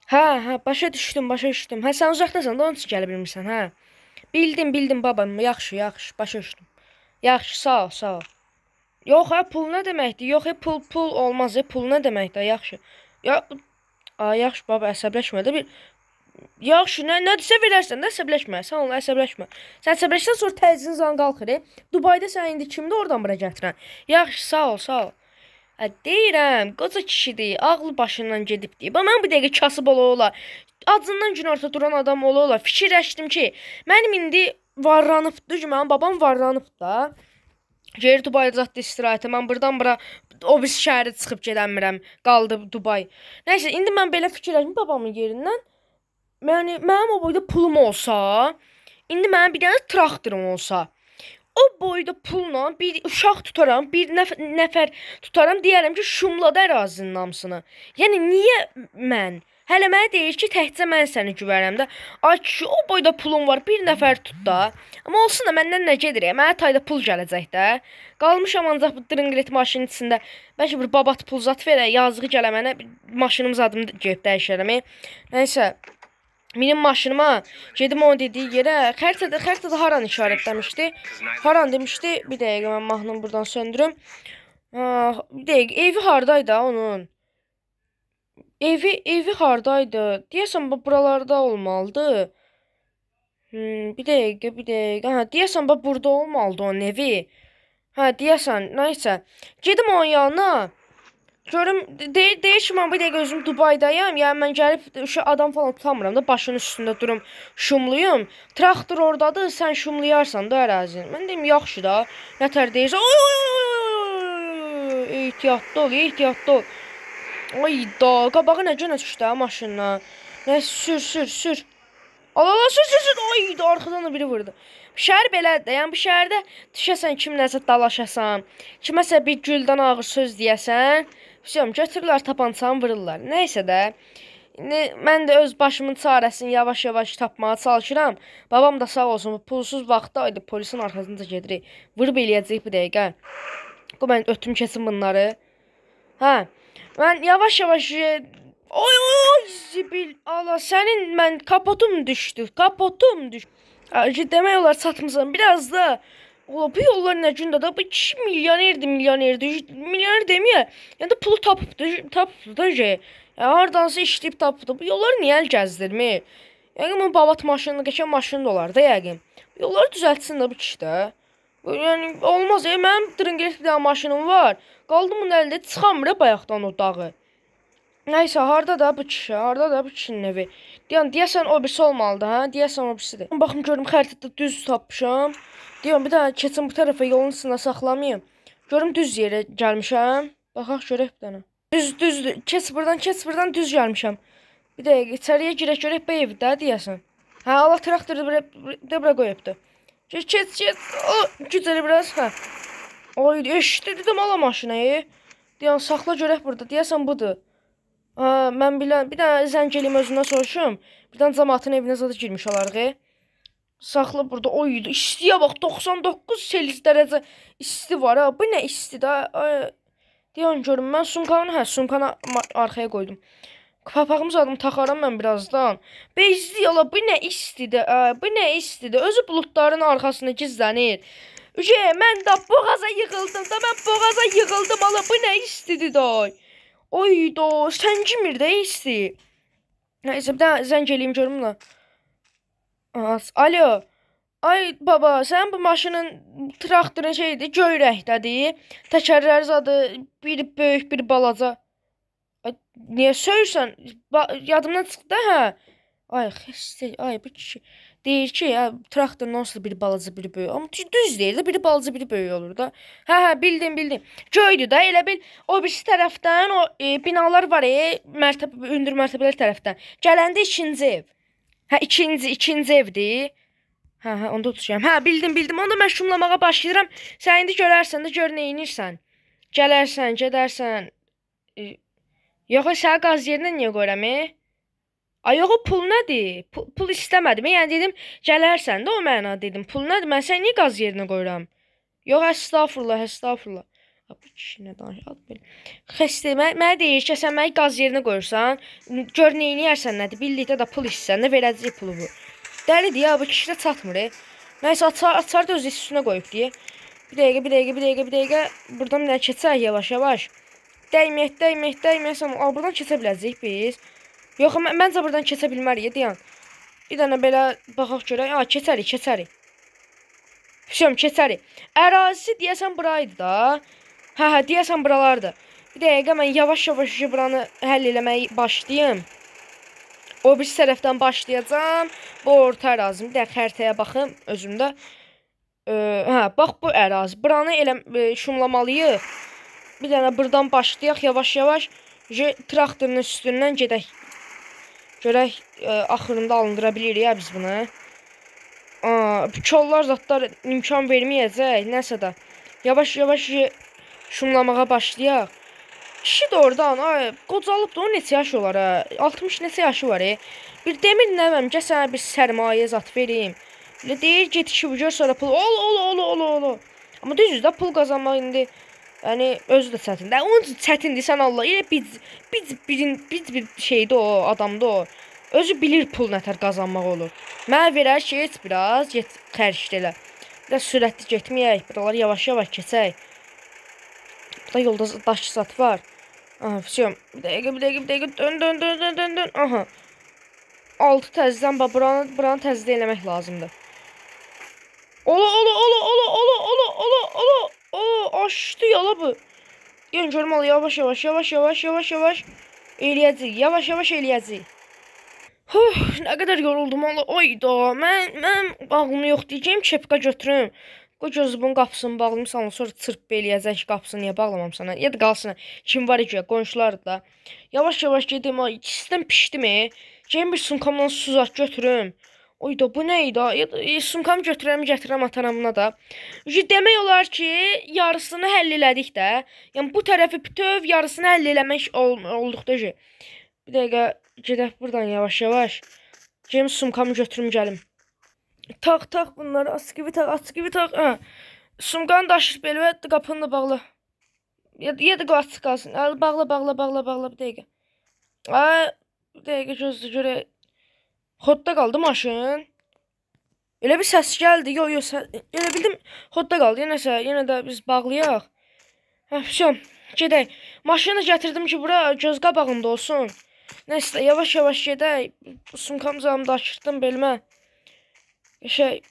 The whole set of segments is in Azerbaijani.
Hə, hə, başa düşdüm, başa düşdüm. Hə, sən uzaqdasan da, onun üçün gələ bilmirsən, hə. Bildim, bildim babam. Yaxşı, yaxşı, başa düşdüm. Yaxşı, sağ ol, sağ ol. Yox, hə, pul nə deməkdir? Yox, pul olmaz, pul nə deməkdir? Yaxşı. Ya, yaxşı baba, əsəbləşmə də bir. Yaxşı, nədirsə verərsən də, əsəbləşmə. Sən onunla əsəbləşmə. Sən əsəbləşsən, sonra təzin zan qalxır. Dubayda sən indi kimdir oradan bura gətirən? Yaxşı, sağ ol, sağ ol. Deyirəm, qoca kişidir, ağlı başından gedibdir. Bax, mən bu dəqiqə kasıb ola-ola, acından günorta duran adam ola-ola fikirləşdim ki, mənim indi varlanıbdır, mənim babam varlanıb da. Gedir Dubayda zaddı istirahətə, mən buradan bura o bir şəhərə çıxıb gedəmirəm, qaldı Dubay. Nəysə, indi mən belə fikirləşdim babamın yerindən. Yəni, mənim o boyda pulum olsa, indi mənim bir dənə traktorum olsa, o boyda pulla bir uşaq tutaram, bir nəfər tutaram, deyərəm ki, şumladı ərazinin hamısını. Yəni, niyə mən? Hələ mənə deyir ki, təkcə mən səni güvərəm də. Ay kişi, o boyda pulum var, bir nəfər tut da. Amma olsun da məndən nə gedir? Mənə tayda pul gələcək də. Qalmışam ancaq bu dırınqlet maşının içində. Bəlkə bir babat pul zat verə, yazığı gələ mənə, maşınım zadımı gedib dəyişərəm. Nəysə, minim maşınıma, gedim onun dediyi yerə. Xəritədə haranı işarətləmişdi? Haran demişdi? Bir dəqiqə mən mahnımı buradan söndürüm. Bir dəqiqə, evi hardaydı onun? Evi hardaydı? Deyəsən, bu buralarda olmalıdır. Bir dəqiqə, bir dəqiqə. Hə, deyəsən, bu burada olmalıdır onun evi. Hə, deyəsən, nəysə. Gedim onun yanına. Görüm, deyir ki, mən bu dəqiqə özüm Dubaydayam. Yəni, mən gəlib şu adam falan tutamıram da, başının üstündə durum, şumluyum. Traktor oradadır, sən şumlayarsan da ərazini. Mən deyim, yaxşı da, nətər deyirsən. Oy, oy, oy, oy, ehtiyatlı ol, ehtiyatlı ol. Ay da, qabağı nə günə düşdü hə maşından. Nə, sür, sür, sür. Allah, Allah, sür, sür, sür. Ay da, arxadan da biri vurdu. Bu şəhər belədir. Yəni, bu şəhərdə düşəsən, kimləsə dalaşasan, kiməsə bir güldən ağır söz deyəsən, bilmirəm, götürürlər tapançanı, vururlar. Nəysə də, indi mən də öz başımın çarəsini yavaş-yavaş tapmağa çalışıram. Babam da sağ olsun, bu pulsuz vaxtda aydı, polisin arxasınca gedirik. Vurub eləyəcək bu dəqiqə. Qoy, mən ötüm keçim bunları. Hə. Mən yavaş-yavaş... Oy, oy, zibil, Allah, sənin mən kapotum düşdü, kapotum düşdü. Demək olar çatmısan biraz da. Ola, bu yollar nə gündə də, bu kişi milyonerdir, milyonerdir, milyoner deməyə. Yəni də pulu tapıbdı, tapıbdı da ki. Yəni, hardansa işləyib tapıbdı. Bu yolları niyə əl gəzdirmir? Yəqin bu babat maşını, qəşəng maşını da olar da yəqin. Bu yolları düzəltsin də bu kişi də. Yəni, olmaz, mənim dırınqelik bir dənə maşınım var. Qaldım bunun əlində, çıxamır bayaqdan o dağı. Nəysə, harda da bu kişi, harda da bu kişinin evi. Deyən, deyəsən o birisi olmalıdır, hə? Deyəsən o birisidir. Baxım, görüm, xəritədə düz tapmışam. Deyəm, bir dənə keçim bu tərəfə, yolun üstündə saxlamayım. Görüm, düz yerə gəlmişəm. Baxaq, görək bir dənə. Düz, düzdür. Keç buradan, keç buradan, düz gəlmişəm. Bir dəqiqə, içəriyə girək, görək bu evdə, deyəsən. Hə, Allah traktoru da bura qoyubdur. Keç, keç, keç. O, güc elə biraz, hə. Oy, eşitdi, dedim, ala maşını. Deyən, saxla görək burada, deyəsən budur. Hə, mən bilən, bir dənə zəng eləyim özündən soruşum. Bir dənə cəmaatın evinə zadı girmiş olarıq. Saxla burada, oy, istiyə bax, 99 Selsius dərəcə isti var, ha. Bu nə isti də? Deyən, görüm, mən sumkanı, hə, sumkanı arxaya qoydum. Papağımı zadım taxaram mən birazdan. Bezdi yala, bu nə istidir, bu nə istidir. Özü buludların arxasında gizlənir. Üce, mən də boğaza yığıldım da, mən boğaza yığıldım, ala, bu nə istidir day. Oy da, səngimir də isti. Nəysə, bir dənə zəng eləyim görüm la. Alo. Ay baba, sən bu maşının, traktorun şeydir, göyrəkdədir. Təkərləri zadı, biri böyük, biri balaca. Ay, niyə söyürsən? Yadımdan çıxdı, hə? Ay, xəstə, ay, bu kişi deyir ki, hə, traktorun onsuz da biri balaca, biri böyük. Amma düz deyir də, biri balaca, biri böyük olur da. Hə, hə, bildim, bildim. Göydür də, elə bil, o birisi tərəfdən, o binalar var, mərtəbə, hündür mərtəbələr tərəfdən. Gələndə ikinci ev. Hə, ikinci evdir. Hə, hə, onda tutacağam. Hə, bildim, bildim. Onda mən şumlamağa başlayıram. Sən indi görərsən də, gör neynirsən. Gələrsən, gedərsən. Yox, səni qaz yerinə niyə qoyuram, Ay, yox, o pul nədir? Pul istəmədim. Yəni, dedim, gələrsən də o məna dedim. Pul nədir? Mən səni niyə qaz yerinə qoyuram? Yox, əstağfurullah, əstağfurullah. Bu kişi nə danışır? Ad belə. Xəstə, mənə deyir ki, sən məni qaz yerinə qoyursan, gör neyniyərsən nədir, birlikdə də pul istəsən də verəcək pulu bu. Dəlidir ya, bu kişi də çatmır. Nəysə, açar da özü üstünə qoyub deyə. Bir dəqiqə, bir dəqiqə, bir dəqiqə, bir dəqiqə. Buradan bir dənə keçək yavaş-yavaş. Dəymək, dəymək, dəymək. Buradan keçə biləcəyik biz. Yox, məncə buradan keçə bilmərik, deyən. Bir dənə belə baxaq görək. Ha, keçərik, keçərik. Vsəm, keçərik. Ərazisi deyəsən buraydı da. Hə, hə, deyəsən buralardır. Bir dəqiqə mən yavaş-yavaş buranı həll eləməyi başlayım. O bir tərəfdən başlayacağam. Bu orta ərazim. Bir dəqiqə xəritəyə baxım özümdə. Hə, bax bu ərazi. Buranı elə şumlamalıyıq. Bir dənə buradan başlayaq yavaş-yavaş. Traktorun üstündən gedək. Görək axırında alındıra bilirik ya biz bunu. Kollar zatlar imkan verməyəcək. Nəsə də. Yavaş-yavaş şumlamağa başlayaq. Kişi də oradan, ay, qocalıb da, o neçə yaşı olar, ha? 60 neçə yaşı var, Bir demir nəvəm, gəl sənə bir sərmayə zat vereyim. Elə deyir, get işi gör, sonra pul, ol, ol, ol, ol, ol. Amma düzdür də, pul qazanmaq indi, yəni, özü də çətindir. Onun üçün çətindir, sən Allah, elə biz bir şeydə o, adamda o. Özü bilir pul nətər qazanmaq olur. Mənə verər ki, heç biraz, get xərcdə elə. Biraz sürətli getməyək, buraları yavaş-yavaş keçək. Burada yolda daş zat var. Aha, vsəm. Bir dəqiqə, bir dəqiqə, bir dəqiqə. Dön, dön, dön, dön, dön, dön. Aha. Altı təzədən, bax, buranı təzədən eləmək lazımdır. Ola, ola, ola, ola, ola, ola, ola, ola. O, aşdı yala bu. Gəlin görüm, al, yavaş, yavaş, yavaş, yavaş, yavaş, yavaş. Eləyəcəyik, yavaş, yavaş eləyəcəyik. Huh, nə qədər yoruldum, Allah. Oyda, mən ağlım yox deyəcəyim, kepka götürüm. Qoy gözü bunun qapısını bağlayım, sonra çırp eləyəcək ki, qapısını niyə bağlamam sana? Ya da qalsın, kim var ki, qonşulardır da. Yavaş-yavaş gedim, ay, ikisindən pişdim, Gedim bir sumkamdan su zat götürüm. Oyda, bu nə idi? Ya da, sumkamı götürəm, gətirəm, ataram buna da. Demək olar ki, yarısını həll elədik də. Yəni, bu tərəfi bütöv yarısını həll eləmək olduqda ki. Bir dəqiqə, gedək buradan yavaş-yavaş. Gedim sumkamı götürüm, gəlim. Tak tak bunları askıvi tak, askıvi tak. Ha. Sumkanı daşır belə və qapını da bağla. Ya da qoy açıq qalsın. Bağla, bağla, bağla, bağla bir dəqiqə. Ay, bir dəqiqə gözlə görək. Xodda qaldı maşın. Elə bir səs gəldi. Yox, yox, elə bildim xodda qaldı. Nəsə, yenə də biz bağlayaq. Hə, vəssalam, gedək. Maşını gətirdim ki, bura göz qabağında olsun. Nəsə, yavaş-yavaş gedək. Sumkamı daşırdım belimə. Şey,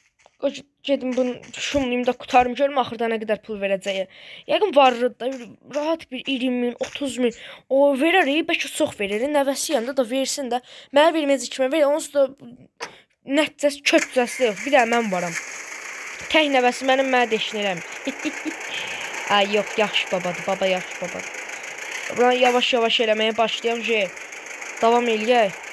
gedim bunu şumlayım da qurtarım, görüm axırda nə qədər pul verəcəyi. Yəqin varlıdır da, rahat bir 20 min, 30 min. O verər, bəlkə çox verir, nəvəsi yanında da versin də. Mənə verməyəcək kimə verir, onsuz da nəticəsi, kötcəsi yox, bir də mən varam. Tək nəvəsi mənim, mənə deşin eləmir. Ay, yox, yaxşı babadır, baba yaxşı babadır. Buranı yavaş-yavaş eləməyə başlayaq ki, davam eləyək.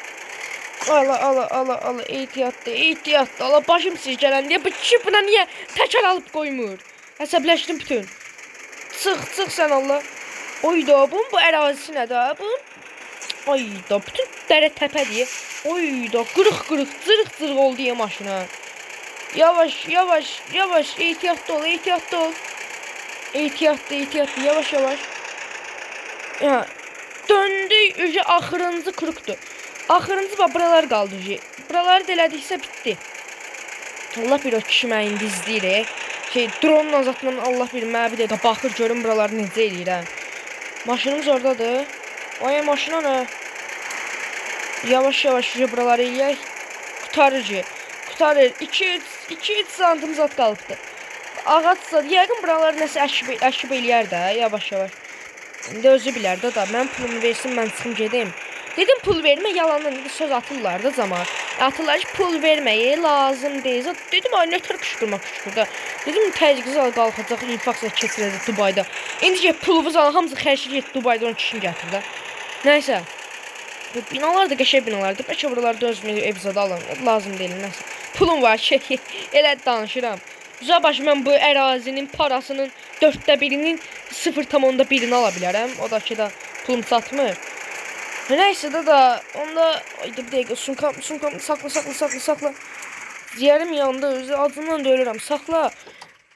Allah, Allah, Allah, Allah, ehtiyatlı, ehtiyatlı. Allah, başım sirkələndi. Deyə, bu kişi buna niyə təkər alıb qoymur? Əsəbləşdim bütün. Çıx, çıx sən Allah. Oyda, bunun bu ərazisi nədir? Bunun, ayda, bütün dərə təpə deyə. Oyda, qırıq-qırıq, cırıq-cırıq oldu deyə maşına. Yavaş, yavaş, yavaş, ehtiyatlı ol, ehtiyatlı ol. Ehtiyatlı, ehtiyatlı, yavaş, yavaş. Ha, döndük, ücə axırıncı kruqdur. Axırıncı bax, buralar qaldı. Buraları da elədiksə bitdi. Allah bir o kişi məni indi izləyir. Şey, dronla zatla Allah bir mənə bir dəqiqə baxır, görüm buraları necə eləyirəm. Maşınımız oradadır. Ay, maşına nə? Yavaş-yavaş buraları eləyək. Qurtarır ki. Qurtarır. 2-3 santim zat qalıbdır. Ağac zat. Yəqin buraları nəsə əkib eləyər də, yavaş-yavaş. İndi özü bilər də da. Mən pulumu versin, mən çıxım gedim. Dedim pul vermə, yalandan söz atırlar da camaat. Atırlar ki, pul verməyə lazım deyil. Dedim, ay nətər qışqırma qışqırda. Dedim, təzyiq qalxacaq, infarksiya keçirəcək Dubayda. İndi ki, pulumuz alın, hamısı xərcli get Dubayda onun kişini gətir də. Nəysə, bu binalar da qəşəng binalardır. Bəlkə buralarda özümü ev zadı alın, lazım deyil, nəsə. Pulum var ki, elə danışıram. Uzaq başı mən bu ərazinin parasının 1/4-inin 0,1-ini ala bilərəm. O da ki, da pulum çatmır. Nəysə də da, onda, ayda bir dəqiqə, sumkam, sumkam, saxla, saxla, saxla, saxla. Ciyərim yandı, özü acından da ölürəm, saxla.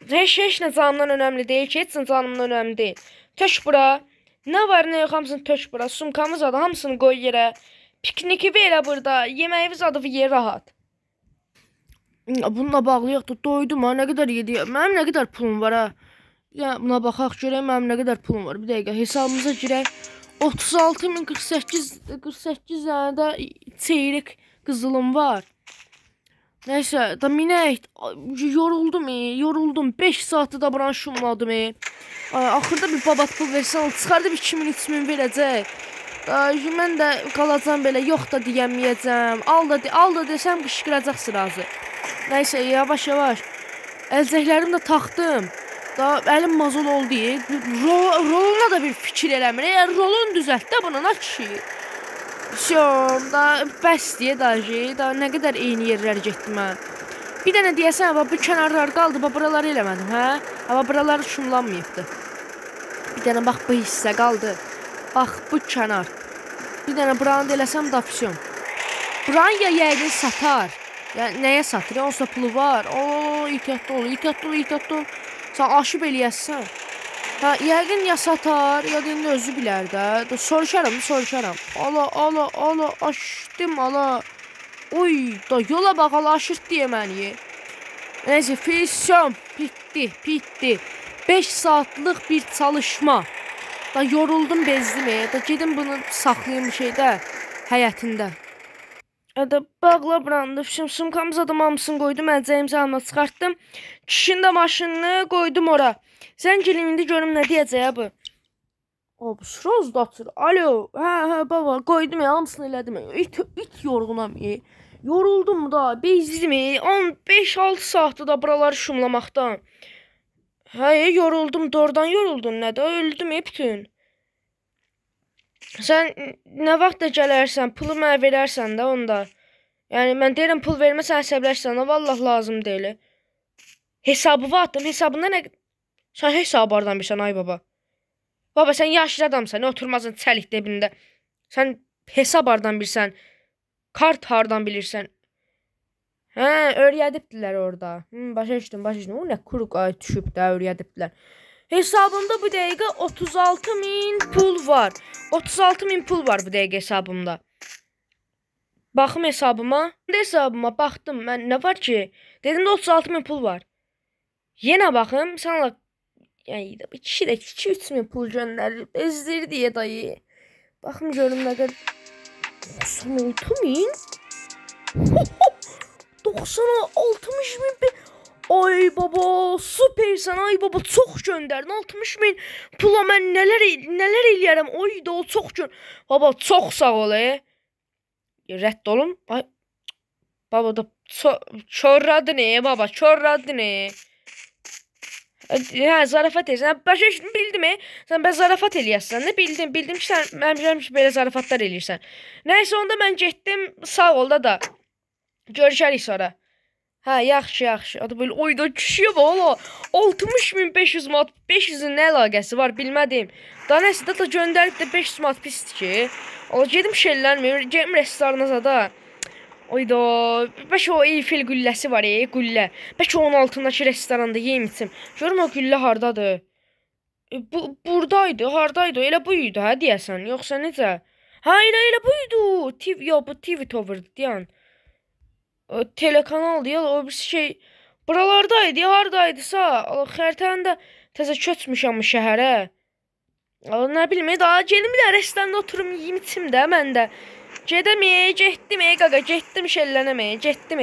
Heç nə canımdan önəmli deyil ki, heç nə canımdan önəmli deyil. Tök bura. Nə var, nə yox, hamısını tök bura. Sumkamız adı, hamısını qoy yerə. Pikniki ver burada. Yeməyimiz adı yer rahat. Bununla bağlayaq da doydum ha, nə qədər yedi. Mənim nə qədər pulum var ha. Ya, buna baxaq görək mənim nə qədər pulum var. Bir dəqiqə hesabımıza girək. 36.048 dənə də çeyrək qızılım var. Nəysə, da minək. Yoruldum, yoruldum. 5 saatdə da buranı şumladım. Axırda bir babat pul versən, çıxardı bir 2000-3000 verəcək. Mən də qalacam belə, yox da deyəməyəcəm. Al da, al da desəm qışqıracaq sırazı. Nəysə, yavaş yavaş. Əlcəklərimi də taxdım. Da əlim mazol oldu. Roluna da bir fikir eləmir. Yəni rolunu düzəlt də buna, nə kişi. Şom, da bəs deyə daji, da nə qədər eyni yerlər getdim hə. Bir dənə deyəsən, bax, bu kənarlar qaldı, bax, buraları eləmədim, hə? Amma buraları şumlanmayıbdı. Bir dənə bax, bu hissə qaldı. Bax, bu kənar. Bir dənə buranı da eləsəm, da pişim. Buranı ya yəqin satar. Yəni, nəyə satır? Onsa pulu var. O, ehtiyatlı ol, ehtiyatlı ol, ehtiyatlı ol. Sən aşıb eləyəsən. Hə, yəqin ya satar, ya da indi özü bilər də. Soruşaram, soruşaram. Ala, ala, ala, aşdım, ala. Oy, da yola bax, ala, aşırt deyə məni. Neyse, fisyon, bitdi, bitdi. 5 saatlıq bir çalışma. Da yoruldum, bezdim. Da gedim bunu saxlayım bir şeydə, həyətində. Da bağla buranı, sumkamıza da hamısını qoydum, əlcəyimizi alma çıxartdım. Kişinin də maşınını qoydum ora. Zəng eləyim indi görüm nə deyəcək bu. O, bu sıraz da açır. Alo, hə, hə, baba, qoydum ya, hamısını elədim. İt yorğunam. Yoruldum da, bezdim. 5-6 saatdır da buraları şumlamaqdan. Hə, yoruldum, doğrudan yoruldun, nədir? Öldüm bütün. Sən nə vaxt da gələrsən, pulu mənə verərsən də onda. Yəni, mən deyirəm, pul verməsən, əsəbləşsən, vallah lazım deyil. Hesabı attım, hesabında nə... Sən hesabı hardan bilirsən, ay baba? Baba, sən yaşlı adamsan, oturmazsın çəlik dibində. Sən hesab hardan bilirsən, kart hardan bilirsən? Hə, öyrədibdilər orada. Başa düşdüm, başa düşdüm. O nə kuru ay düşüb də, öyrədibdilər. Hesabımda bu dəqiqə 36.000 pul var. 36.000 pul var bu dəqiqə hesabımda. Baxım hesabıma. Hesabıma baxdım. Mən nə var ki? Dedim də 36.000 pul var. Yenə baxım. Sən yəni, kişi də 2-3 min pul göndərir. Bezdir deyə dayı. Baxım görüm nə qədər. 96.000? 96.000. Ay baba, süpersən, ay baba, çox göndərdin, 60.000 pula mən nələr eləyərəm, oy da o çox gör. Baba, çox sağ ol, Rədd olum, ay, baba da çorradın, baba, çorradın, Hə, zarafat edirsən, başa düşdüm, bildim, sən bə zarafat eləyəsən, nə bildim, bildim ki, sən mənim ki, belə zarafatlar eləyirsən. Nəysə, onda mən getdim, sağ ol da, görüşərik sonra. Hə, yaxşı, yaxşı. Adı belə, oy da kişiyə bax, ala. 60.500 manat, 500-ün nə əlaqəsi var, bilmədim. Da nəsə də göndərib də 500 manat pisdir ki. Ala, gedim şellənmir, gedim restorana zada. Oy da, bəlkə o Eyfel qülləsi var, qüllə. Bəlkə onun altındakı restoranda yeyim içim. Görüm o qüllə hardadır? Buradaydı, hardaydı? Elə bu idi, hə, deyəsən, yoxsa necə? Hə, elə bu idi. Yox, bu TV Tower'dır, deyən. Telekanaldır, ya, o bir şey buralardaydı, haradaydıysa, xəritəni də təzə köçmüşəm şəhərə. Nə bilim, daha gedim bir də restoranda oturum, yiyim içim də mən də. Gedəm, getdim, qaqa, getdim şellənəm, getdim.